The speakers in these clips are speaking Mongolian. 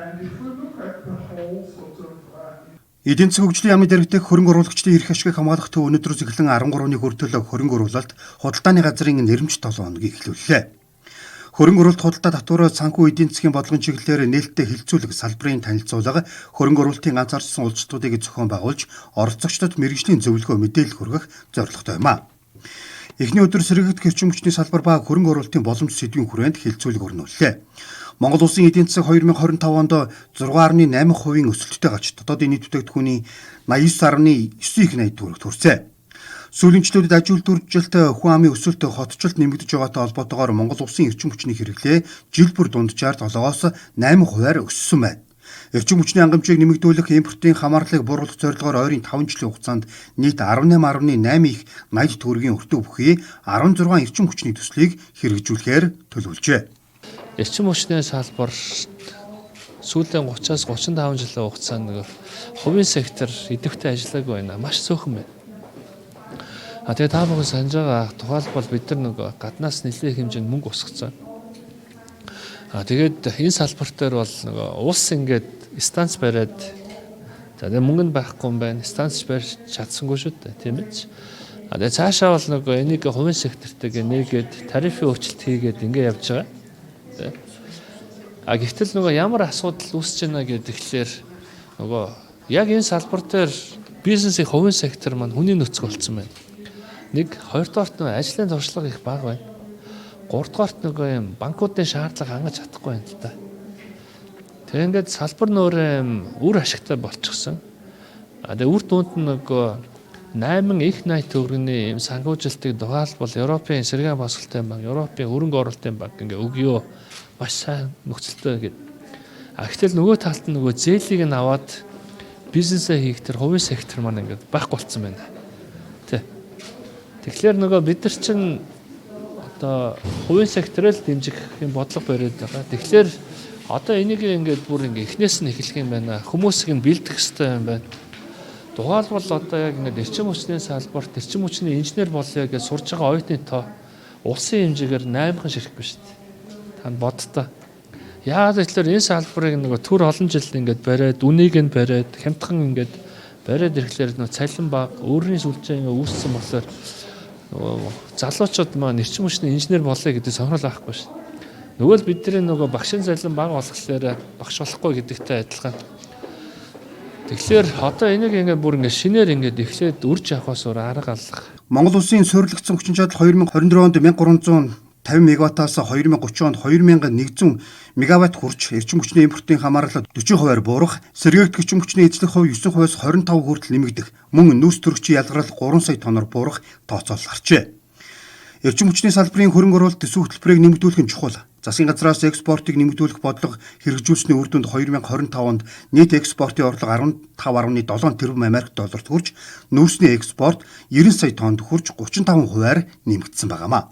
And if we look at the whole sort of Эдийн засгийн хөгжлийн яамны дэргэдэх хөрөнгө оруулагчдын эрх ашгийг хамгаалах төв өнөөдрөөс эхлэн 13-ны хүртэл хөрөнгө оруулалт худалдааны газрын нэрэмж 7 хоногийг эхлүүллээ. Хөрөнгө оруулалт худалдаа татвар санхүү эдийн засгийн бодлогын чиглэлээр нээлттэй хэлэлцүүлэг, салбарын танилцуулга, хөрөнгө оруулалтын ганцаардсан уулзалтуудыг зохион байгуулж, оролцогчдод мэргэжлийн зөвлөгөө, мэдээлэл хүргэх зорилготой юм а. Эхний өдөр сэргээгдэх эрчим хүчний салбар ба хөрөнгө оруулалтын боломж сэдвийн хүрээнд хэлэлцүүлэг өрнүүллээ. Монгол улсын эдийн засаг 2025 онд 6.8% өсөлттэй гарч дотоодын нийт бүтээгдэхүүний 89.9 их 80 төгрөгт хүрсэ. Сүүлийн жилүүдэд аж үйлдвэрлэлт, хүн амын өсөлт, хотчлолт нэмэгдэж байгаатай холбоотойгоор Монгол улсын эрчим хүчний хэрэглээ жил бүр дунджаар 7-оос 8%-аар өссөн байна. Эрчим хүчний хангамжийг нэмэгдүүлэх, импортын хамаарлыг бууруулах зорилгоор ойрын 5 жилийн хугацаанд нийт 18.8 их 80 төгрөгийн өртөг бүхий 16 эрчим хүчний төслийг хэрэгжүүлэхээр төлөвлөжээ. Эрчим хүчний салбар сүүлийн 30-аас 35 жилийн хугацаанд нэг хувийн сектор идэвхтэй ажиллаагүй байна. Маш цөөхөн байна. А тэгээ та бүхэн санаж байгаа, тухайлбал бид нар нөгөө гаднаас нэлээд хэмжээнд мөнгө усгацсан. А тэгээд энэ салбар дээр бол нөгөө улс ингээд станц бариад, за тэгээ мөнгө нь байхгүй юм байна. Станц барьж чадсангүй шүү дээ, тийм ээ. А тэгээ цаашаа бол нөгөө энийг хувийн сектортойгээ нээгээд, тарифын өөрчлөлт хийгээд ингээ явж байгаа. А гэвтэл нөгөө ямар асуудал үүсэж байна гэхээр нөгөө яг энэ салбар дээр бизнесийн хувийн сектор маань хүний нөөц болцсон байна. Нэг, хоёрдугаарт нөгөө ажлын туршлага их бага байна. Гуравдугаарт нөгөө юм банкуудын шаардлага хангаж чадахгүй байна л да. Тэр ингээд салбар нөөрэ юм үр ашигтай болчихсон. А тэгээ үр дүнд нь нөгөө 8 их 80 төгрөгийн юм санхүүжилтийг тухайлбал Европын сэргээн босголтын банк, Европын хөрөнгө оруулалтын банк ингээ өгөө, маш сайн нөхцөлтэй гэдэг. А гэтэл нөгөө талд нь нөгөө зээлийг нь аваад бизнесээ хийх тэр хувийн сектор маань ингээд байхгүй болсон байна. Тэ. Тэгэхээр нөгөө бид нар чинь одоо хувийн секторыг л дэмжих юм бодлого бариад байгаа. Тэгэхээр одоо энийг ингээд бүр ингээ эхнээс нь эхлэх юм байна. Хүмүүсийг нь бэлдэх хэрэгтэй юм байна. Тухайлбал одоо яг ингээд эрчим хүчний салбарт эрчим хүчний инженер болъё гэж сурж байгаа оюутны тоо улсын хэмжээгээр 8хан ширэхгүй шүү дээ. Та боддоо. Яагаад гэвэл энэ салбарыг нөгөө төр олон жил ингээд бариад, үнийг нь бариад, хямдхан ингээд бариад ирэхлээр нөгөө цалин бага, өөрийн сүлжээ ингээд үүссэн болохоор нөгөө залуучууд маань эрчим хүчний инженер болъё гэдэг сонирхол авахгүй шүү. Нөгөө л бидний нөгөө багшийн цалин бага болохоор багш болохгүй гэдэгтэй адилхан. Тэгэхээр одоо энийг ингээд бүр ингээд шинээр ингээд эхлээд үрж явахаас өөр арга алга. Монгол улсын суурилагдсан хүчин чадал 2024 онд 1350 мегаваттаас 2030 онд 2100 мегаватт хүрч, эрчим хүчний импортын хамаарал 40%-аар буурах, сэргээгдэх эрчим хүчний эзлэх хувь 9%-аас 25 хүртэл нэмэгдэх, мөн нүүрс төрөгчийн ялгарал 3 сая тонноор буурах тооцоолол гарчээ. Эрчим хүчний салбарын хөрөнгө оруулалт, төсөв хөтөлбөрийг нэмэгдүүлэх нь чухал. Засгийн газраас экспортыг нэмэгдүүлэх бодлого хэрэгжүүлсний үр дүнд 2025 онд нийт экспортын орлого 15.7 тэрбум Америк долларт хүрч, нүүрсний экспорт 90 сая тоннд хүрч 35%-аар нэмэгдсэн байгаа маа.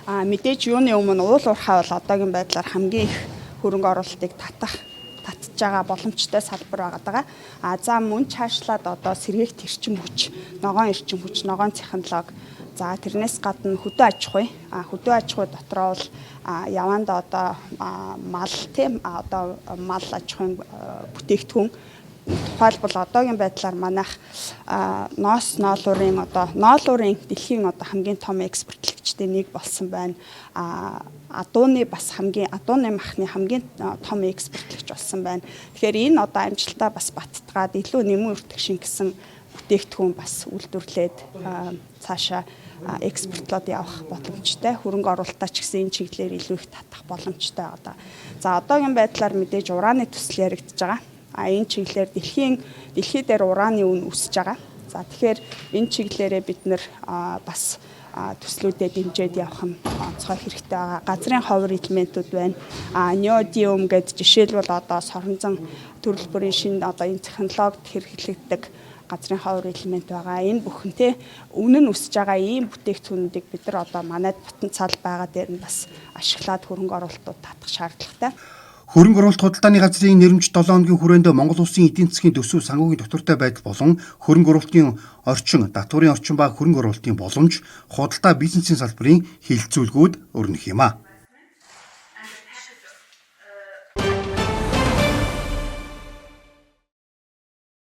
А мэдээж юуны өмнө уул уурхай бол одоогийн байдлаар хамгийн их хөрөнгө оруулалтыг татж байгаа боломжтой салбар байгаа даа. А за мөн чаашлаад одоо сэргээгдэх эрчим хүч, ногоон эрчим хүч, ногоон технологи. За тэрнээс гадна хөдөө аж ахуй. А хөдөө аж ахуй дотроо бол явандаа одоо мал, тийм, одоо мал аж ахуйн бүтээгдэхүүн, тухайлбал одоогийн байдлаар манайх ноос ноолуурын, одоо ноолуурын дэлхийн одоо хамгийн том экспортлогчдын нэг болсон байна. А адууны бас хамгийн адууны махны хамгийн том экспортлогч болсон байна. Тэгэхээр энэ одоо амжилтаа бас баттгаад илүү нэмэн өртөг шингэсэн бүтээгдэхүүн бас үйлдвэрлээд цаашаа экспортлоод явах боломжтой. Хөрөнгө оруулалтаа ч гэсэн энэ чиглэлээр илүү их татах боломжтой одоо. За одоогийн байдлаар мэдээж ураны төсөл яригдж байгаа. А энэ чиглэлээр дэлхий дээр ураны үн өсөж байгаа. За тэгэхээр энэ чиглэлээрээ бид нар бас төслүүдэд дэмжиж явах нь онцгой хэрэгтэй байгаа. Газрын ховор элементүүд байна. А неодиум гэдэг, жишээлбэл, одоо соронзон төрөл бүрийн шинэ одоо энэ технологид хэрэглэгддэг газрын ховор элемент байгаа. Энэ бүхэн те үнэ нь өсөж байгаа ийм бүтээгдэхүүнүүдийг бид нар одоо манайд потенциал байгаа дээр нь бас ашиглаад хөрөнгө оруулалтууд татах шаардлагатай. Хөрөнгө оруулалт худалдааны газрын нэрэмж 7 хоногийн хүрээнд Монгол улсын эдийн засгийн төсөв, санхүүгийн тогтвортой байдал болон хөрөнгө оруулалтын орчин, татварын орчин ба хөрөнгө оруулалтын боломж, худалдаа бизнесийн салбарын хэлэлцүүлгүүд өрнөх юм а.